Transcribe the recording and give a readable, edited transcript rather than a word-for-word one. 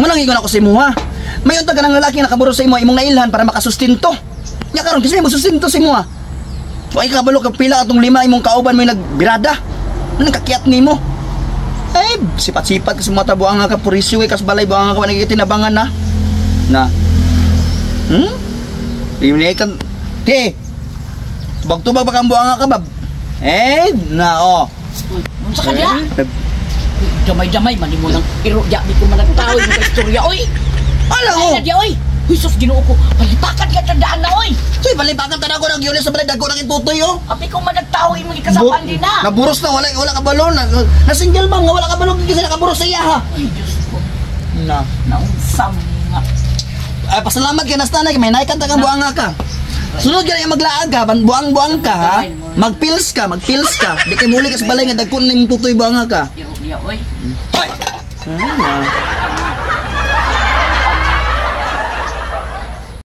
Mo lang ingon ako sa imo ha. May unta ka ng lalaki nakaburo sa imo imong nailhan para makasustento. Nya karon kasi mo sustento sa imo ha. Wa kabalo ka pila atong lima imong kauban mo nagbirada. Ano kakiat nimo? Eh, sipat-sipat ka sa mga buang ka purisyo kay kas balay buang ka wala tinabangan na. Na. Di kan Ti. Tubag-tubag ba kang buang ka bab? Eh, na oh. Unsa ka diha? Damay-damay man nimo nang iro diya di ko man nagtao yung istorya oy. Ala ko. Ay na diya oy. Huy sus, Ginoo ko. Palipakan ka tandaan na oy. Soy, balipakan ta na ako nang sa balay dagko nang tutoy oh. Api ko man nagtao imong gikasapan din na. Naburos na wala wala ka balon. Na single man nga wala ka balon kasi nakaburos sa iya ha. Ay Diyos ko. Na. Naunsam nga. Ay, pasalamat kay nasta na may naikan ta kang buanga ka. Sunod ka na yung maglaag ka, buang-buang ka ha. Magpils ka, magpils ka. Di kay muli ka sa balay nga dagko na imong tutoy buanga ka. Iro diya oy. Hoy. Ah, na.